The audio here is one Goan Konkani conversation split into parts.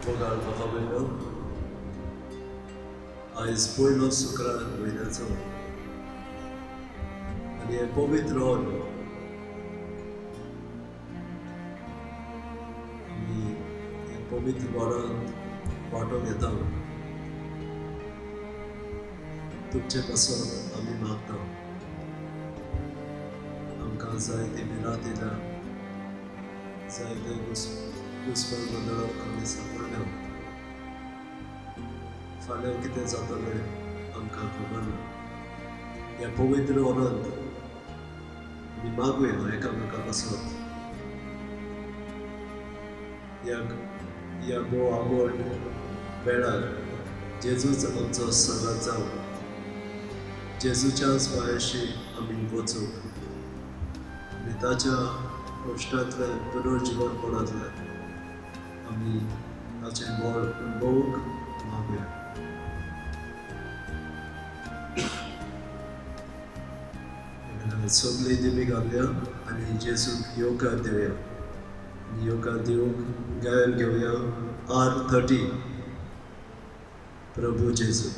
मोगाळ भावा भयणो, आयज पयलो शुक्रार म्हयन्याचो आनी हें पवित्र ऑर्ग आमी ह्या पवित्र वरांत वांटो घेता. तुमचे पासून आमी मागता, आमकां जाय ती मिरात दिल्या, जायते घुसपल गोंदळाक आमी सांपडल्या. फाल्यां कितें जातलें आमकां खबर ना. ह्या पवित्र वरांत आमी मागुया एकामेका पासत, ह्या भोव आमोट वेळार जेजूच आमचो सांगात जावं. जेजूच्याच पांयाशी आमी वचूंक आनी ताच्या कश्टांतल्यान पुनर्जिवनपणांतल्यान आमी ताचें बळ अणभवूंक मागुया. सगळी दिमी घालया आनी जेजूक येवकार दिवया आनी येवकार दिवंक गायन घेवया R30, प्रभू जेजू.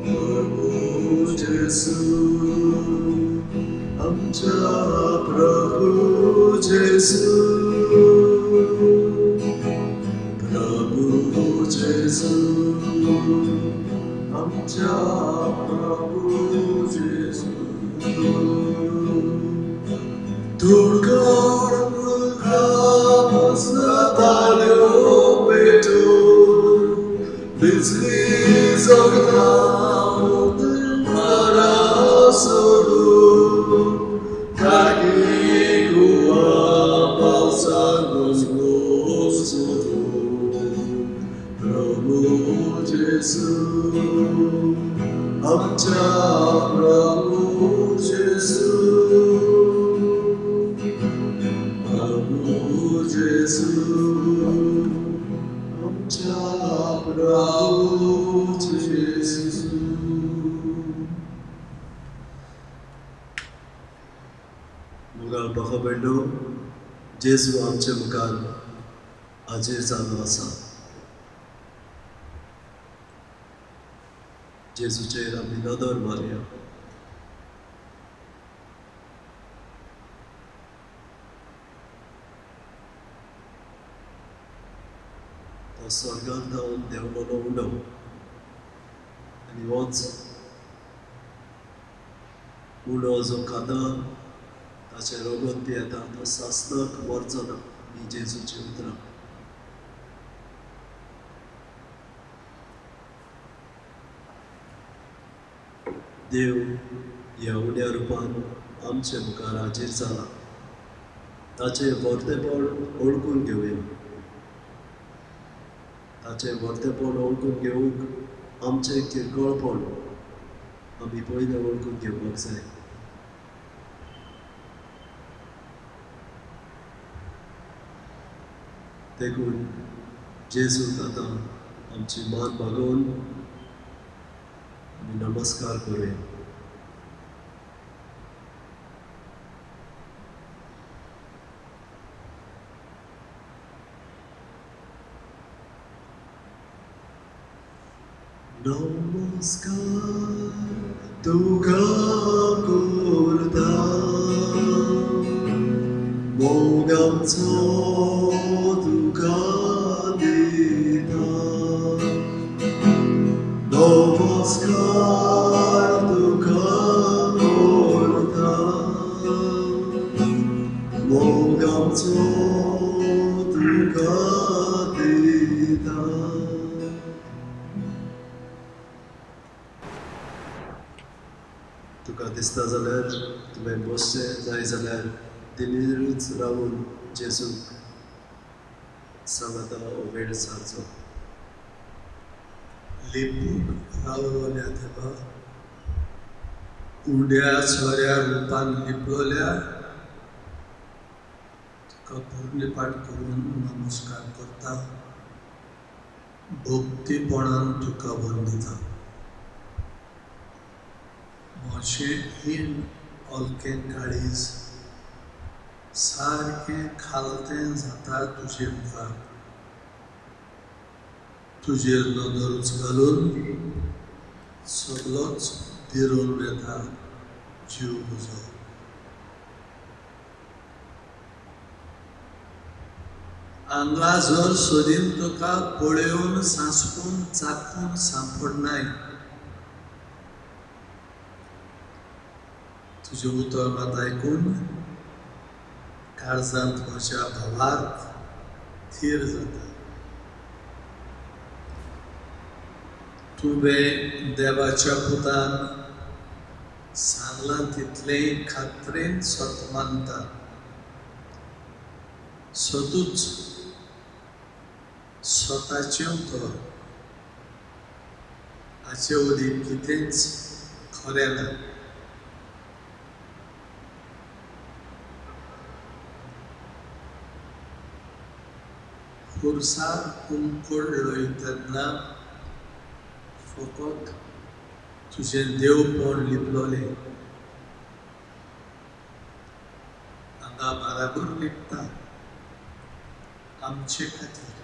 प्रभू जेजू, आमच्या प्रभू जेजू, प्रभू जेजू, आमच्या प्रभू जेजू. धुडकाड ताल्यो पेटून, बिजली जगला सोडून, काकी गुवा पावसा सोडून, प्रभू जेजू, आमच्या प्रभू जेजू, प्रभू जेजू, आमच्या प्रभू जेजू. मोगाळ भावा भयणो, जेजू आमचे मुखार हाजीर जाल्लो आसा. जेजूचेर आमी नदर मारया. तो स्वर्गांत धांवन देंवलोलो उंडो आनी होच उंडो जो खाता, ताचें रगत पियेता, तो सासणाक मरचो ना, ही जेजूची उतरां. देव ह्या उण्या रुपान आमचे मुखार हाजीर जाला. ताचें व्हरतेपण वळखून घेवया. ताचें व्हरतेपण वळखून घेवंक आमचें किरकोळपण आमी पयलें वळखून घेवपाक जाय. देखून जेजूक आतां आमची मान बागोवन आमी नमस्कार करुया. नमस्कार तुका करता, मोगाचो तुका दिता. नमस्कार तुका करता, मोगाचो तुका दिता. तुका दिसता जाल्यार तुवें बसचें, जाय जाल्यार दिमीरूच रावून जेजूक सांगाता हो वेळ सारचो. लिपून रावलोल्या देवा, उंड्या सोऱ्या रुपान लिपलोल्या तुका पुर्णपाठ करून नमस्कार करता, भक्तीपणान तुका वंदिता. म्हजें हीण हलकें काळीज सारकें खालतें जाता तुजे मुखार. तुजेर नदरूच घालून सगलोच धिरून वेता जीव म्हजो. हांगा जर सोदीन तुका पळोवन सांसपून चाखून सांपडनाय. तुजें उतर मात आयकून काळजांत म्हज्या भावार्थ थीर जाता. तुवें देवाच्या पुतान सांगलां तितलेंय खात्रेन सत मानता. सतूच स्वताचें उतर, हाचे वरी कितेंच खरें ना. खुर्सार हुमकळ्ळय तेन्ना फकत तुजें देवपण लिपलोलें. हांगा बाराबर लिपता आमचे खातीर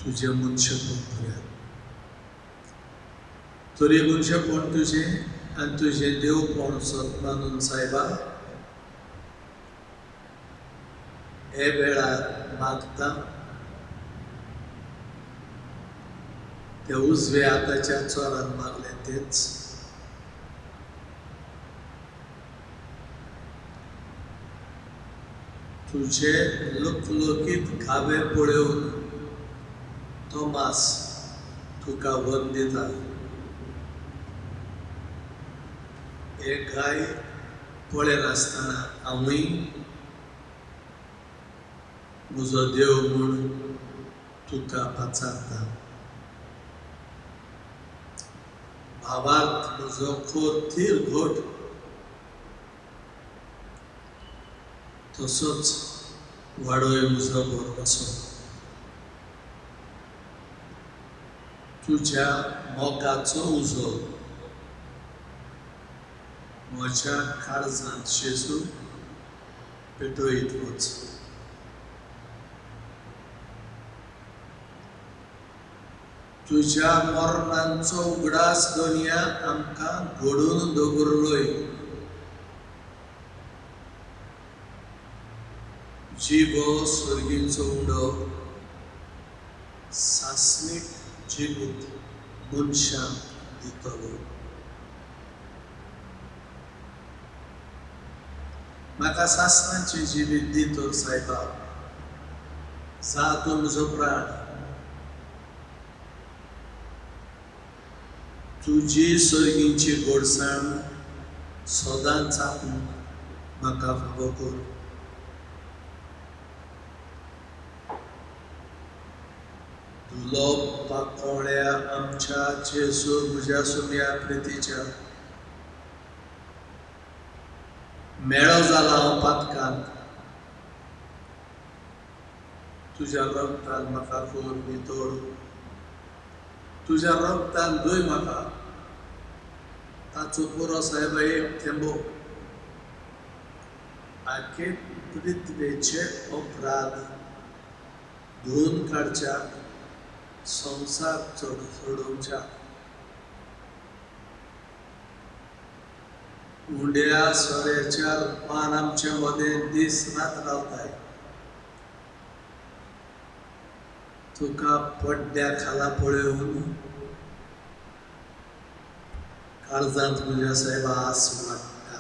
तुजें मनशेपण पर्यान. तरी मनशेपण तुजें आनी तुजें देवपण सत मानून सायबा हे वेळार मागता त्या उजव्या हाताच्या चोरान मागलें तेच. तुजे लकलकीत घावे पळोवन तोमास तुका वंदिता. हे घाय पळयनासतना हांवूय म्हजो देव म्हूण तुका पाचारता. भावार्थ म्हजो खोर थीर घट तसोच वाडोय म्हजो भरवंसो. तुज्या मोगाचो उजो म्हज्या काळजांत जेजू पेटयत वच. तुज्या मरणांचो उगडास दोनया आमकां घडून दवरलोय. जिवो सर्गीचो उंडो सासणीक जिवीत मनशांक दितलो. म्हाका सासणाचें जिवीत दी तर सायबा, जा तूं म्हजो प्राण. तुजी सर्गीची गोडसाण सदांच आपूंक म्हाका फावो कर. दुलोप पाकोळ्या आमच्या जेजू म्हज्या सुम्या प्रितीच्या मेळो जाला हांव पातकांत. तुज्या रगतान म्हाका कर नितळ, तुज्या रगतान धुय म्हाका. ताचो पुरो सायबा एक थेंबो आखे पृथ्वेचे अपराध धुवन काडच्याक संवसार सोडोवच्या. उंड्या सोऱ्याच्या रुपान आमचे मदें दीस रात रावताय. तुका पड्ड्या खाला पळोवन काळजांत म्हज्या सायबा आस वाडटा.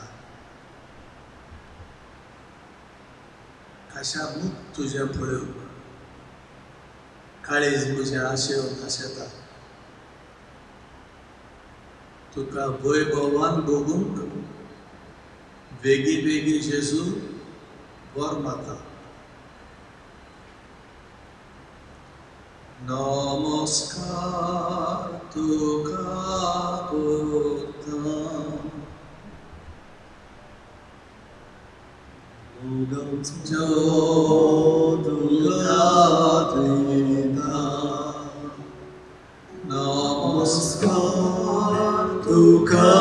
खाशा मुख तुजें पळोवन काळीज म्हजें आशेवन आशेता. तुका वैभवान भोगूंक वेगीं वेगीं जेजू वर माता. नमस्कार तुका करता मोगाचो जो तुका दिता. नमस्कार तुका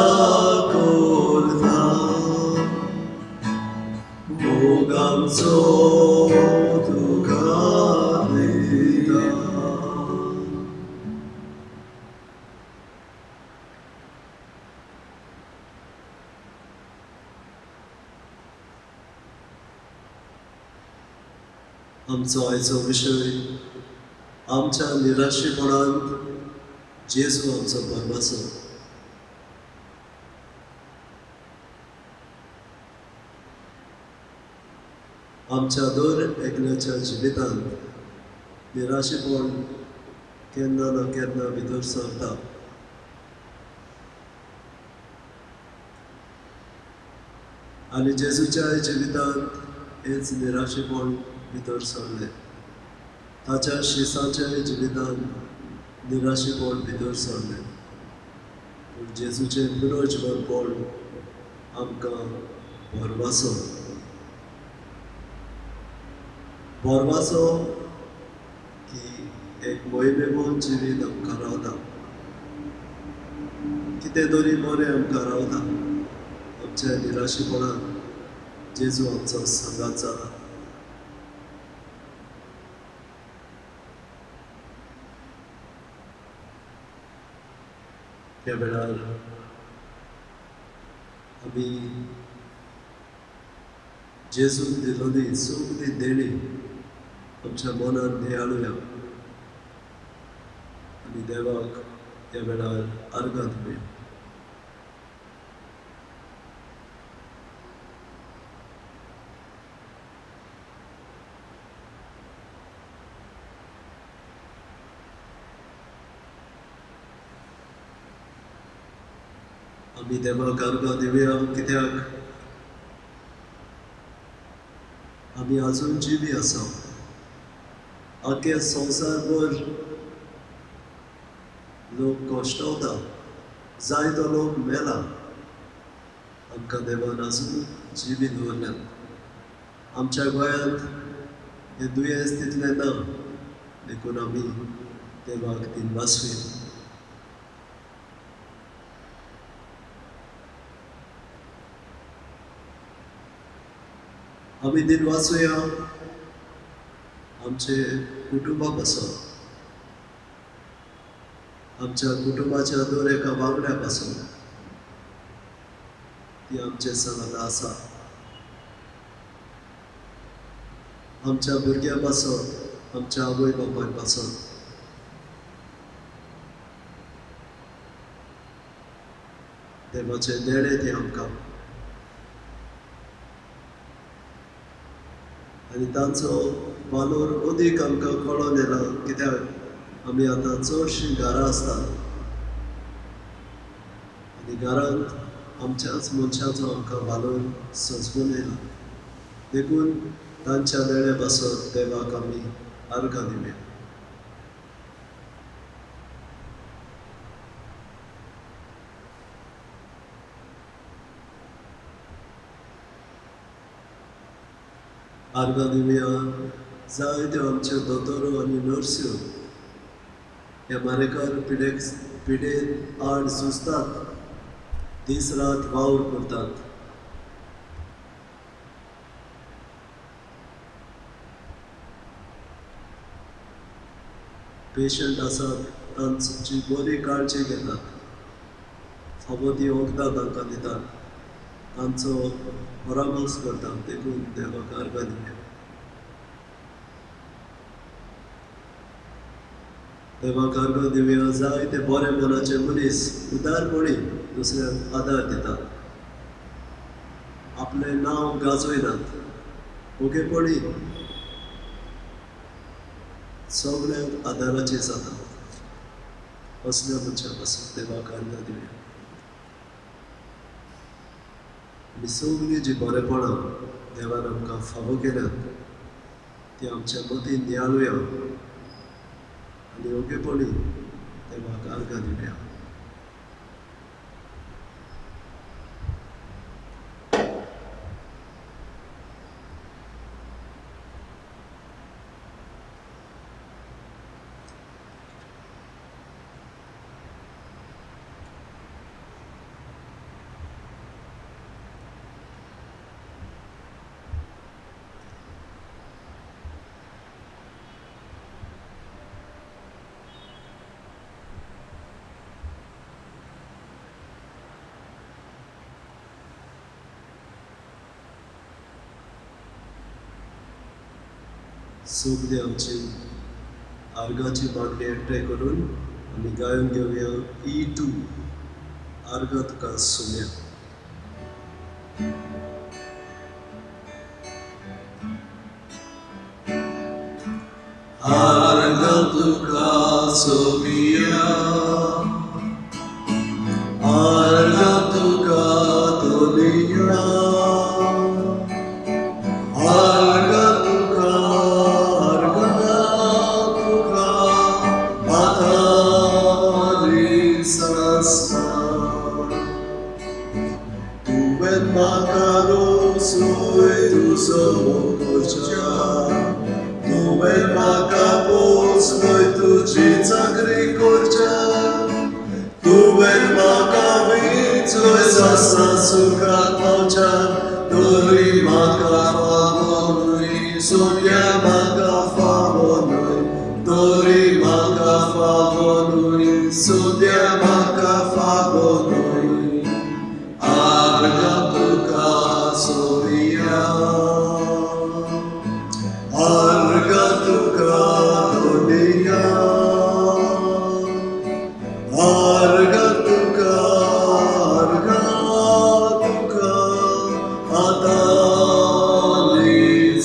करता मोगाचो आमचो तुका दिता. आमचो आयचो विशय आमच्या निराशेपणांत जेजू आमचो भरवंसो. आमच्या दर एकल्याच्या जिवितांत निराशेपण केन्ना ना केन्ना भितर सरता. आनी जेजूच्या जिवितांत हेच निराशेपण भितर सरलें. ताच्या शिसाच्या जिवितांत निराशेपण भितर सरलें. पूण जेजूचें पुनर्जिवनपण आमकां भरवासो भरवासो की एक मोहिमेमोन जिवीत आमकां रावता, कितें तरी बरें आमकां रावता. आमच्या निराशेपणांत जेजू आमचो सांगात जाला. त्या वेळार आमी जेजून दिलोली सगळी देणी आमच्या मनान नियाळुया आनी देवाक त्या वेळार आर्गां दिवया. आमी देवाक आर्गां दिवया कित्याक आमी आजून जिवी आसा. आख्या संवसारभर लोक कश्टवता, जायतो लोक मेला. आमकां देवान आजून जिवी दवरल्यात. आमच्या गोंयांत हें दुयेंस तितलें ना, देखून आमी देवाक दिनवासुया. आमी दिनवासुया आमचे कुटुंबा पासून, आमच्या कुटुंबाच्या दर एका वांगड्या पासून ती आमचे सांगाता आसा. आमच्या भुरग्यां पासून, आमच्या आवय बापाय पासून, देवाचे देणें तें आमकां आनी तांचो वालोर अदीक आमकां कळोन येना, कित्याक आमी आतां चडशीं घरां आसतात आनी घरांत आमच्याच मनशाचो आमकां वालोर सजगून येना. देखून तांच्या देण्या पासत देवाक आमी आर्गां दिवया. आर्गां दिवया जायत्यो आमच्यो दोतोरो आनी नर्स्यो ह्या मारेकार पिडेन आड झुजतात, दीस रात वावर करतात. पेशंट आसात तांची बरी काळजी घेतात, फावो ती वखदां तांकां दितात, तांचो परामर्श करतात. देखून देवाक आर्गां दिवया. देवाक आर्गां दिवया जायते बरे मनाचे मनीस उदारपणी दुसऱ्यांक आदार दितात, आपलें नांव गाजयनात, ओगेपणी सगळ्यांक आदाराचे जातात. असल्या मनशां पासून देवाक आर्गां दिवया. आनी सगळीं जीं बरेपणां देवान आमकां फावो केल्यात ती आमच्या मतीन नियाळुया आनी ओगेपणी देवाक आर्गां दिवया. सगळी आमची आर्गाची मागणी एकठांय करून आमी गायोन घेवया E2 आर्गा तुका सोम्या. आर्गा तुका सोम्या, आर्गा तुका धोलिया, आर्गा तुका, आर्गा तुका आतां सासणां. तुवें म्हाका रोसय तुजो करच्या, तुवें म्हाका पोसलय तुजी चाकरी करच्या, तुवें म्हाका विंचलय सासणां सुखाक पावच्या, तरी म्हाका फावो न्हय सोम्या, म्हाका फावो न्हय, तरी म्हाका फावो न्हय सोम्या, म्हाका फावो न्हय. आर्गा तुका सोम्या, आर्गा तुका धोलिया, आर्गा तुका, आर्गा तुका आतां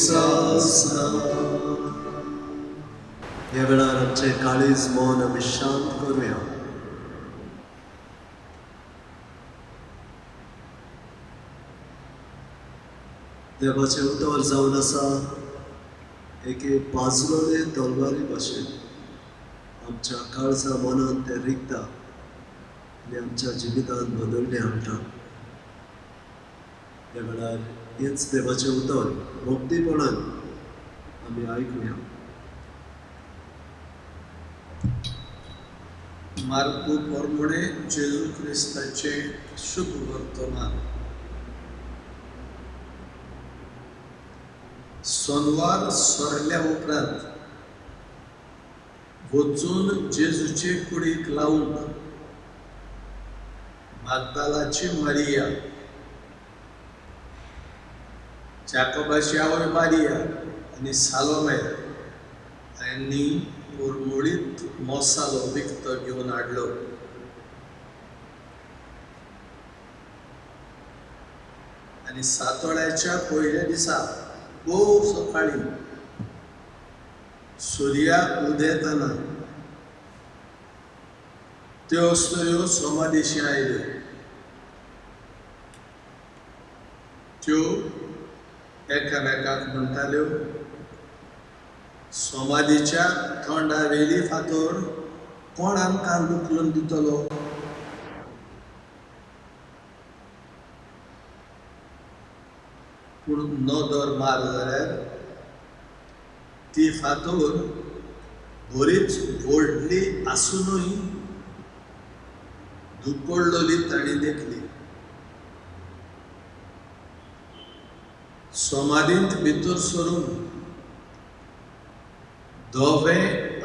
सासणां. ह्या वेळार आमचें काळीज मन आमी शांत करुया. देवाचें उतर जावन आसा एके पाजलोले तलवारी भाशेन आमच्या काळजा मनांत तें रिगता आनी आमच्या जिवितांत बदलणें हाडटा. ह्या वेळार हेंच देवाचें उतर भक्तीपणान आमी आयकुया. मार्कू पोरमुणे जेजू क्रिस्ताचें शुभ वर्तमान. सोनवार सरल्या उपरांत वचून जेजूचे कुडीक लावंक मागदालाची मारिया, जाकोबाची आवय मारिया आनी सालोमे हांणी परमळीत मसालो विकतो घेवन हाडलो. आनी सातोळ्याच्या पयल्या दिसा भोव सकाळी सुर्या उदेतना त्यो अस्तुऱ्यो सोमादेशी आयल्यो. त्यो एकामेकाक म्हणटाल्यो, सोमादीच्या तोंडावेली फातोर कोण आमकां लुकलून दितलो? पूण नदर मार जाल्यार ती फातोर बरीच व्हडली आसुनूय दुकडलोली तांणी देखली. समाधींत भितर सरून धवे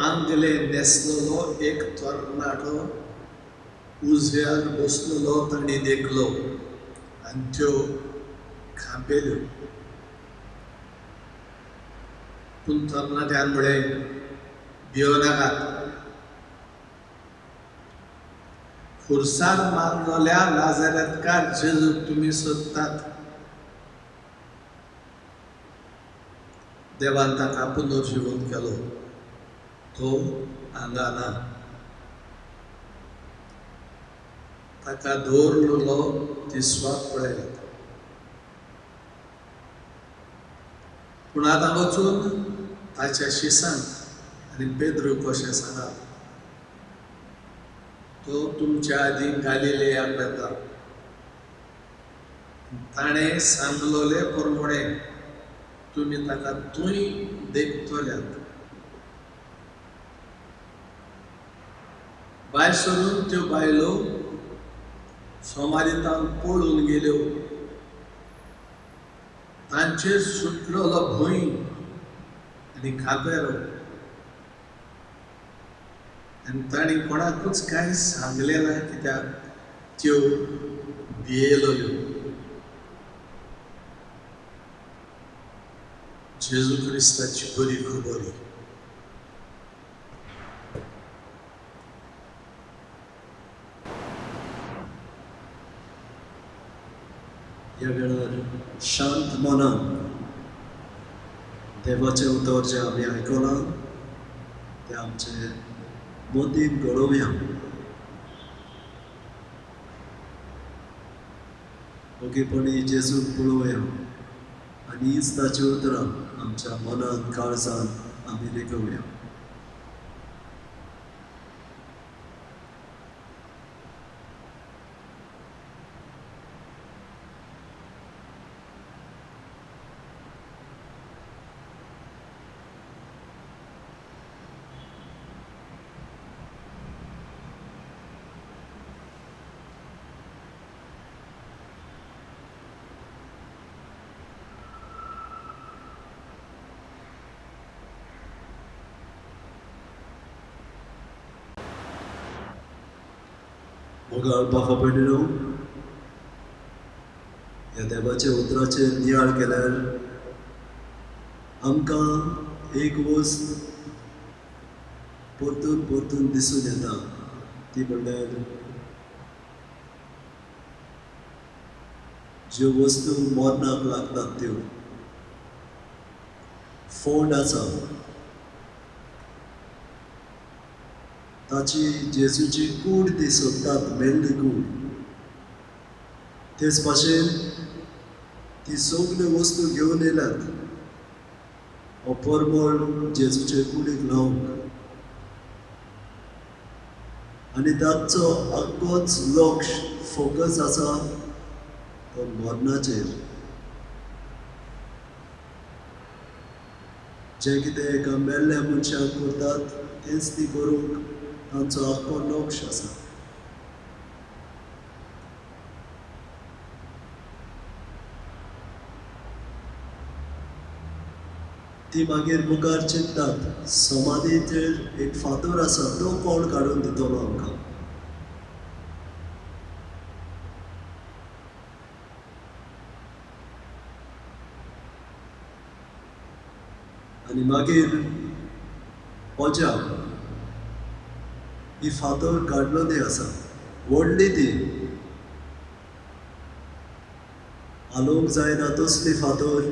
आंगले न्हेसलेलो एक तरणाटो उजव्यान बसलेलो तांणी देखलो आनी त्यो खांपेल्यो. पूण तरणाट्यान म्हळें, भियो नाकात, खुर्सार मारलेल्या नाजारेतकार जेजूक तुमी सोदतात. देवान ताका पुनर्जिवन केलो, तो हांगा ना. ताका दवरलेलो ती स्वाद पळयात. पूण आतां वचून ताच्या शिसांक आनी पेद्रू कशें सांगात, तो तुमच्या आदीं गालिलेयाक वता. ताणें सांगलोले प्रमाणे तुमी ताका थंय देखतल्यात. भायर सरून त्यो बायलो सोमारितान पळून गेल्यो. तांचेर सुटलेलो भंय आनी खांपेरो आनी तांणी कोणाकूच कांय सांगलें ना, कित्याक त्यो भियेल्यो. जेजू क्रिस्ताची बरी खबर ही. ह्या वेळार शांत मनान देवाचें उतर जें आमी आयकलां तें आमचे मतीन घडोवया. ओगीपणी जेजूक पळोवया आनी हीच ताचीं उतरां आमच्या मनान काळजान आमी रिगोवया. मोगाळ बापा भयणीनो, ह्या देवाच्या उतराचेर नियाळ केल्यार आमकां एक वस्त परतून परतून दिसून येता, ती म्हणल्यार ज्यो वस्तू मरणाक लागतात त्यो. फोंड आसा ताची जेजूची कूड ती सोदतात, मेल्ली कूड. तेच भाशेन ती सगल्यो वस्तू घेवन येयल्यात हो परमळ जेजूचे कुडीक लावंक आनी ताचो आख्खोच लक्ष फोकस आसा तो मरणाचेर. जें कितें एका मेल्ल्या मनशाक करतात तेंच ती करूंक तांचो आख्खो लक्ष आसा. ती मागीर मुखार चिंततात समाधीचेर एक फातर आसा तो कोण काडून दितलो आमकां. आनी मागीर अजाप, ही फातर काडलेली आसा, व्हडली ती, हालोवंक जायना तसली फातर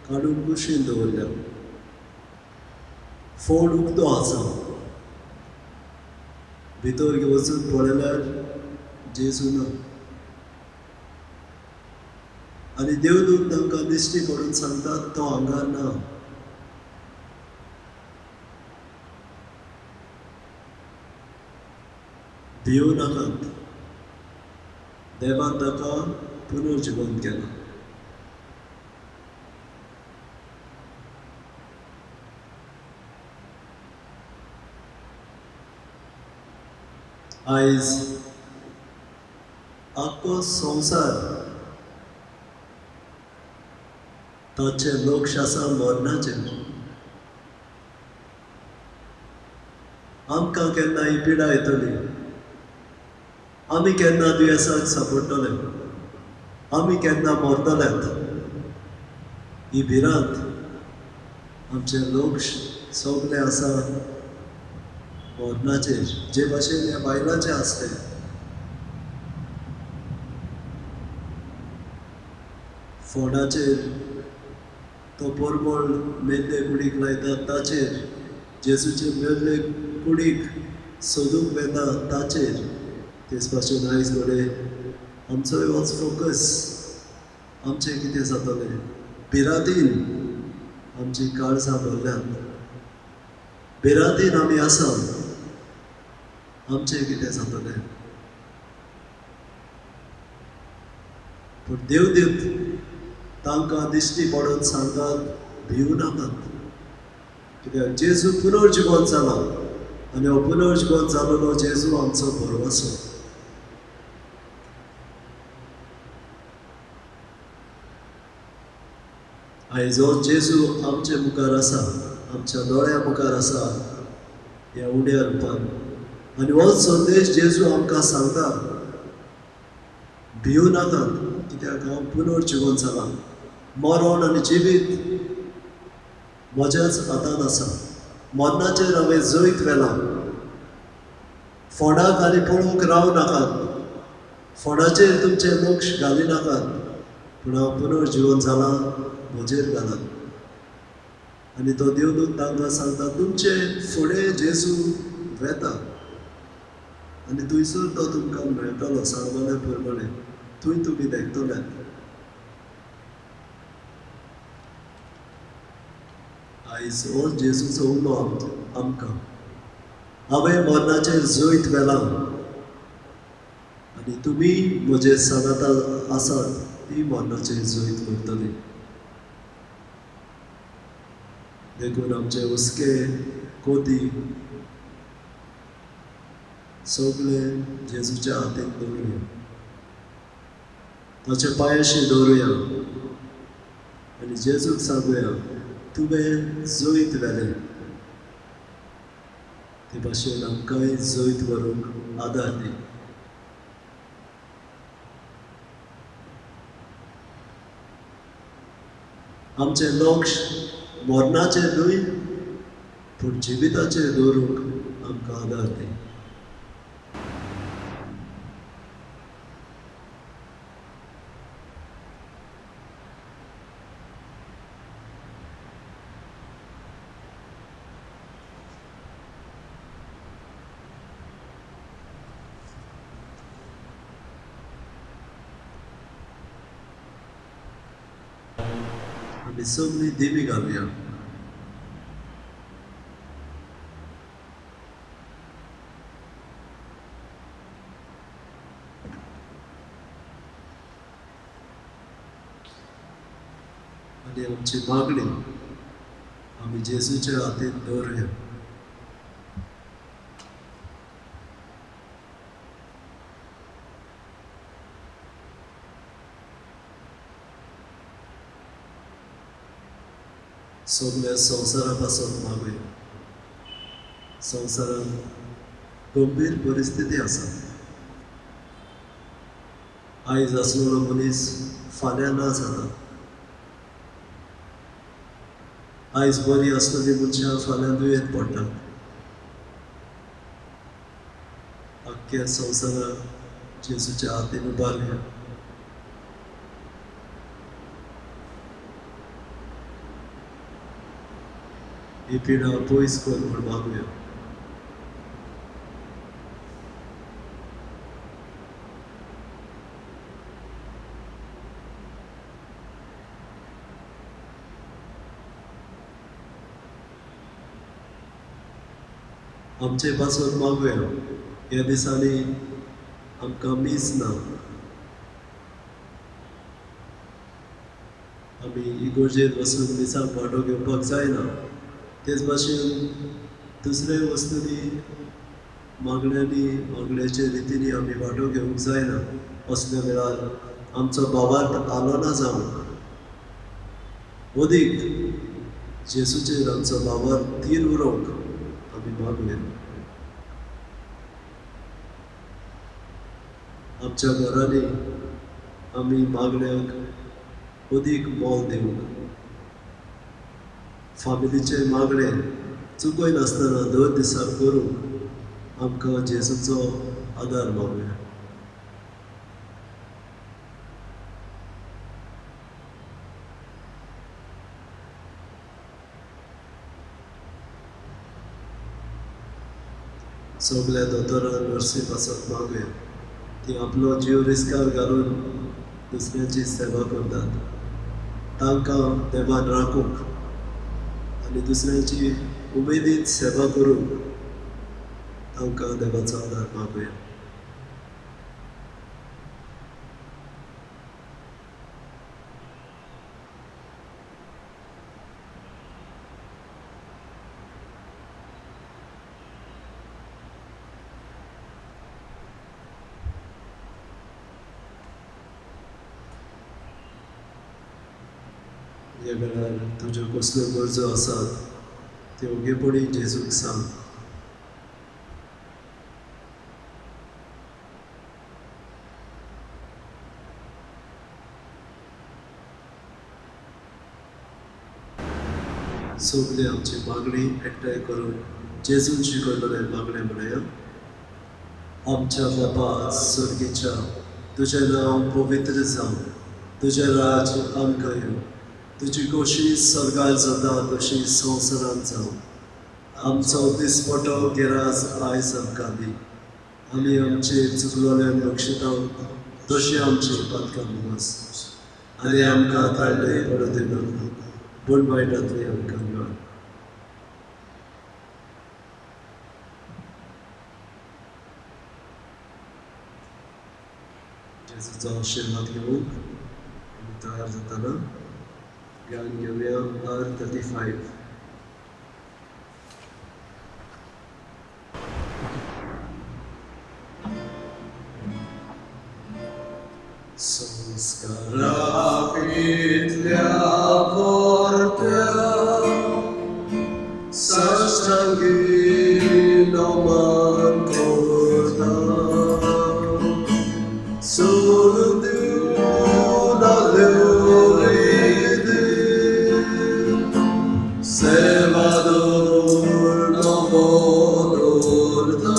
काडून कुशीन दवरल्या. फोड उक्तो आसा, भितर वचून पळयल्यार जेजू ना. आनी देवदूत तांकां दिश्टी पडून सांगतात तो हांगा ना. भिवू नाकात, देवान ताका पुनर्जिवन केला. आयज आख्खो संवसार ताचें लक्ष आसा मरणाचेर. आमकां केन्ना ही पिडा येतली, आमी केन्ना दुयेंसाक सापडटले, आमी केन्ना मरतलेत, ही भिरांत आमचें लक्ष सगलें आसा मरणाचेर, जे भाशेन ह्या बायलांचें आसलें. फोंडाचेर तो परमळ मेल्ले कुडीक लायतात ताचेर, जेजूचे मेल्ले कुडीक सोदूंक वेता ताचेर. तेच भाशेन आयज घडये आमचोय होच फोकस, आमचें कितें जातलें, भिरांतीन आमची काळजां भरल्यांत, भिरांतीन आमी आसा, आमचें कितें जातलें. पूण देवदूत तांकां दिश्टी पडून सांगतात भिवू नाकात, कित्याक जेजू पुनर्जिवन जाला आनी हो पुनर्जिवन जालेलो जेजू आमचो भरवंसो. आयज हो जेजू आमचे मुखार आसा, आमच्या दोळ्या मुखार आसा ह्या उण्या रुपान, आनी हो संदेश जेजू आमकां सांगता भिवू नाकात, कित्याक हांव पुनर्जिवन जाला, मरण आनी जिवीत म्हज्याच हातान आसा. मरणाचेर हांवें जैत व्हेलां. फोंडाक आनी पळोवंक रावं नाकात, फोंडाचेर तुमचें लक्ष घाली नाकात, पूण हांव पुनर्जिवन जालां म्हजेर घालात. आनी तो देवदूत तांकां सांगता, तुमचे फुडें जेजू वेता आनी थंयसर तो तुमकां मेळटलो सांगले प्रमाणे, थंय तुमी देखतले. आयज हो जेजूचो उलो आमकां, हांवें मरणाचेर जैत व्हेलां आनी तुमी म्हजे सांगाता आसात ती मरणाचेर जैत व्हरतली. देखून आमचे हुस्के कोती सगळे जेजूच्या हातीन दवरुया, ताच्या पांयाशी दवरुया आनी जेजूक सांगुया, तुवें जैत व्हेलें, ते भाशेन आमकांय जैत व्हरूंक आदार दी. आमचें लक्ष मरणाचेर न्हय पूण जिविताचेर दवरूंक आमकां आदार दी. आमी सगळीं देवी घालुया. आनी आमची मागणी आमी जेजूच्या हातीन दवरुया. सगल्या संवसारा पासून मागुया. संवसारांत गंभीर परिस्थिती आसा. आयज आसलेलो मनीस फाल्यां ना जाता. आयज बरी आसलेली मनशां फाल्यां दुयेंत पडटात. आख्ख्या संवसाराक जेजूच्या हातीन उबारुया. ही पिडा पयस कर म्हूण मागुया. आमचे पासून मागुया. ह्या दिसांनी आमकां मीस ना, आमी इगोर्जेंत वचून मिसाक वांटो घेवपाक जायना. तेच भाशेन दुसऱ्या वस्तूंनी मागण्यांनी मागण्याचे रितींनी आमी वांटो घेवंक जायना. असल्या वेळार आमचो भावार्थ आलो ना जावंक अदीक जेजूचेर आमचो भावार्थ थीर उरोवंक आमी मागुया. आमच्या घरांनी आमी मागण्याक अदीक मोल दिवंक, फामिलीचे मागणे चुकय नासतना दर दिसा करूंक आमकां जेजूचो आदार मागुया. सगल्या दोतोरां नर्सी पासत मागुया. ती आपलो जीव रिस्कार घालून दुसऱ्यांची सेवा करतात. तांकां देवान राखूंक आनी दुसऱ्यांची उमेदीन सेवा करूंक तांकां देवाचो आदार मागुया. ह्या वेळार तुज्यो कसल्यो गरजो आसात त्यो ओगेपणी जेजूक सांग. सगळी आमची मागणी एकठांय करून जेजून शिकयलेलें मागणें म्हणया. आमच्या बापा सर्गीच्या, तुजें नांव पवित्र जावं, तुजें राज्य आमकां येवं, तुजी खोशी सर्गार जाता तशी संवसारांत जावं. आमचो दिसपटो गिराज आयज आमकां दी. आमी आमचे चुकलोले बक्षिता तशी आमची पातकां मुगास आनी आमकां ताडले पडूं दिनाका, पूण वायटांतली आमकां मेळ. जेजूचो आशिर्वाद घेवंक आमी तयार जाताना गान घेवया R35. संस्कारापितल्या वर्त्या साष्टांगी नमन करता, सोडून दिवन आल्यो सेवा दवर नमो दवरता,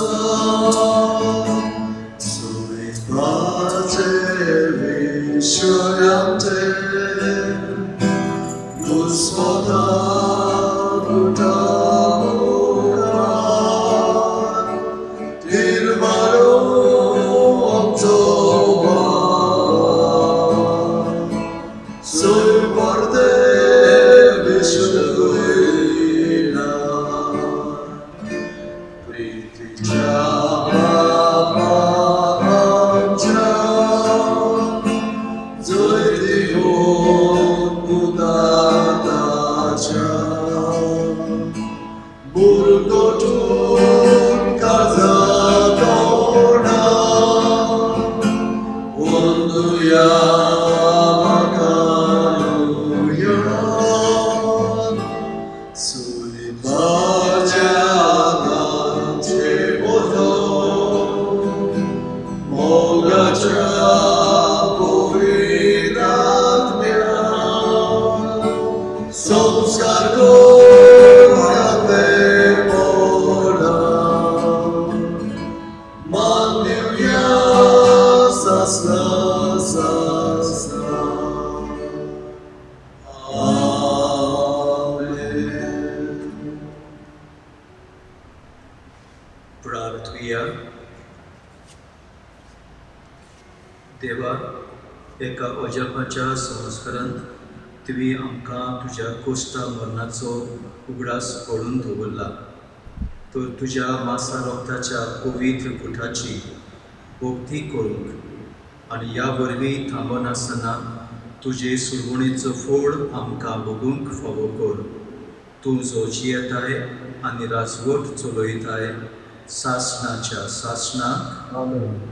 सुविधाचे विश्वयाचे दुस्मता उठावकार तिरमारो आमचो सोय परते विष्णु प्रीतीच्या बाबा आमच्या जयती पुताताच्या बुरगोटून काळजा तोंडा वंदुया म्हाका सुलिबाच्या दांचे बोलो मोगाच्या पवित्रात्म्या संस्कार करते मोडा मान दिवया सासना सासना. आमेन. प्रार्थुया. देवा, एका अजापाच्या संस्कारांत तुवें आमकां तुज्या कोश्टा मरणाचो उगडास करून दवरला, तर तुज्या मासा रोगताच्या पवित्र कुठाची भक्ती करूंक आनी ह्या वरवीं थांबनासतना तुजे सुरवणेचो फोड आमकां भोगूंक फावो कर. तूं जो जियेताय आनी राजवट चलयताय सासणाच्या सासणाक. आमेन.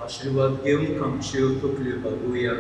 आशीर्वाद घेवंक आमच्यो तकल्यो बागोवया.